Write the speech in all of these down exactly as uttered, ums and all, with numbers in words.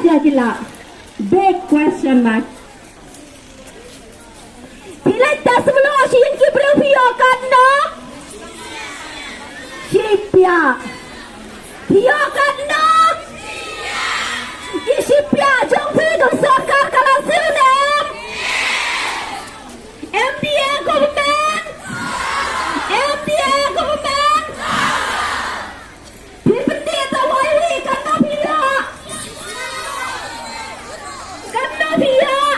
Ïa ki la big question mark. Phi leit test mluh sha ïing ki briew, phi ïoh katno? Shipia. Phi ïoh katno? Ki shipia jong phi ka sorkar ka la siew ne em? M D A government. M D A government. Phi pyndih tawai hi, katno phi ïoh? Katno phi ïoh?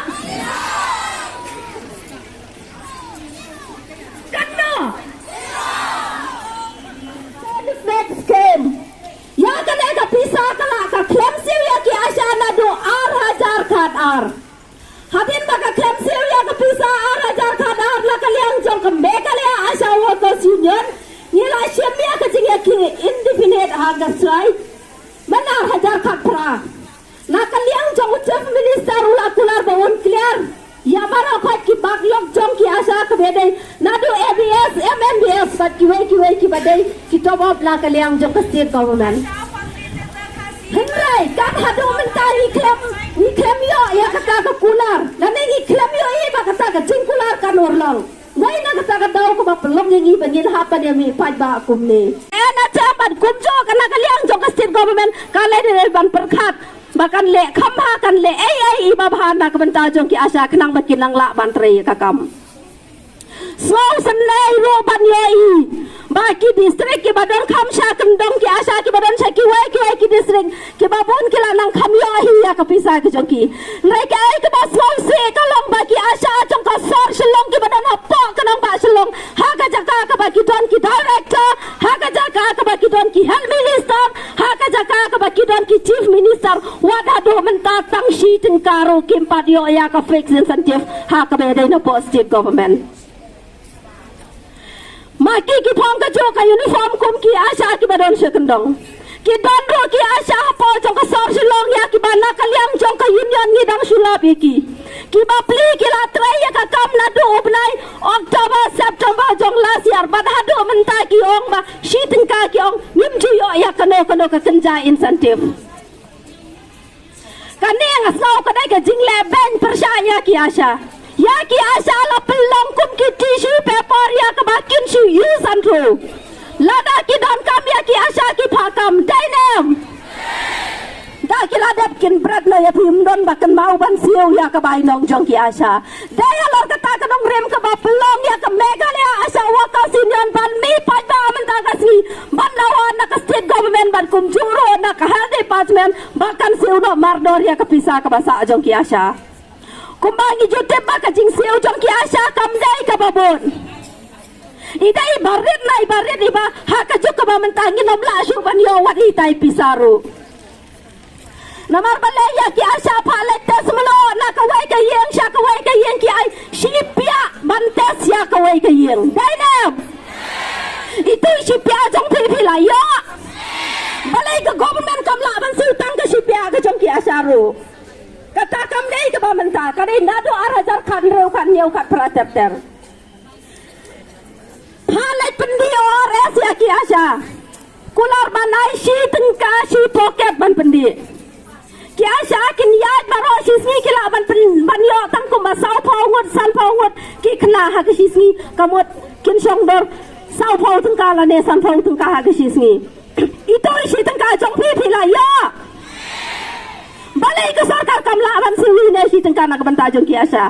Katno? Next scheme. Ïa kane ka pisa ka la ka khlem siew ïa ki ASHA naduh ar hajar khat ar. Hadien ba ka khlem siew ïa ka pisa ar hajar khat ar, la ka liang jong ka Meghalaya ASHA Workers Union ngi la shim ïa ka jingïakhih indefinite hunger strike man ar hajar khat phra. Na ka liang jong u Chief Minister u la kular ba un clear ïa baroh khoit ki backlog jong ki ASHA kaba dei naduh MBBS, MMBS bad kiwei kiwei kiba dei ki top up na ka liang jong ka state government. Hynrei kan haduh mynta ngi khlem, ngi khlem ïoh ïa kata ka kular, lane ngi khlem ïohi ba kata ka jingkular kan urlong. Wei na kata ka daw kaba pynlong ïa ngi ba ngin hap ban ïa mih paidbah kumne. Eh, na cha ban kumjuh ka na ka liang jong ka state government ka leh dei ban pyrkhat ba kan leh kham bha, kan leh ei ei i ba bha na ka bynta jong ki ASHA khnang ba kin nang lah ban trei ka kam. Sngew sngewsih ruh ban ïohi ba ki district kiba don kham sha kyndong ki ASHA kiba don sha kiwei kiwei ki district kiba bun ki la nang kham ïohi ïa ka pisa ka jong ki. Hynrei kaei kaba sngewsih ka long ba ki ASHA jong ka sor Shillong kiba don hapoh ka nongbah Shillong, ha ka jaka kaba ki don ki director, ha ka jaka kaba ki don ki health minister, ha ka jaka kaba ki don ki chief minister, wat haduh mynta tang shi tyngka ruh kim pat ïoh ïa ka fixed incentive ha kaba ïadei na poh state government. Ma ki ki phong kajuh ka uniform kum ki ASHA kiba don sha kyndong. Ki don ruh ki ASHA hapoh jong ka sor Shillong ïa kiba na ka liang jong ka union ngi dang shu lap ïa ki. Kiba plie ki la trei ïa ka kam naduh u bnai October, September jong last year bad haduh mynta ki ong ba shi tyngka, ki ong ngim ju ïoh ïa kano kano ka kynja incentive. Kane nga sngew ka dei ka jingleh beiñ pyrshah ïa ki ASHA. Ïa ki ASHA la pynlong kum ki tissue paper ïa kaba kin shu use and throw. Lada ki donkam ïa ki ASHA ki phah kam, dei ne em? Da ki la dep kin bret noh ïa phi, ym don ba kynmaw ban siew ïa ka bainong jong ki ASHA. Dei halor kata ka nongrim kaba pynlong ïa ka Meghalaya ASHA Workers Union ban mih paidbah mynta ka sngi ban dawa na ka state government bad kumjuh ruh na ka health department ba kan siew noh mardor ïa ka pisa kaba sah jong ki ASHA. Kumba ngi ju tip ba ka jingsiew jong ki ASHA kam dei kaba bun. I dei i barit na i barit iba ha kajuh kaba mynta ngin ym lah shuh ban ïoh wat itai pisa ruh. Namar balei ïa ki ASHA phah leit test mluh na kawei ka ïing sha kawei ka ïing ki ai shipia ban test ïa kawei ka ïing. Dei ne em? Itu i shipia jong phi phi la ïoh. Balei ka government kam lah ban siew tang ka shipia ka jong ki ASHA ruh? Kata kam dei kaba mynta, ka dei naduh ar hajar khathynriew, khathynñiew, khatphra ter ter. Pha leit pyndih O R S ïa ki ASHA. Kular ban ai shi tyngka shi pocket ban pyndih. Ki ASHA kin ïaid baroh shi sngi ki lah ban pyn-, ban ïoh tang kumba sawphew ngut, sanphew ngut ki khynnah ha ka shi sngi, ka mut kin shong dor sawphew tyngka lane sanphew tyngka ha ka shi sngi. Itu i shi tyngka jong phi phi la ïoh. Balei ka sorkar kam lah ban siew ine i shi tyngka na ka bynta jong ki ASHA?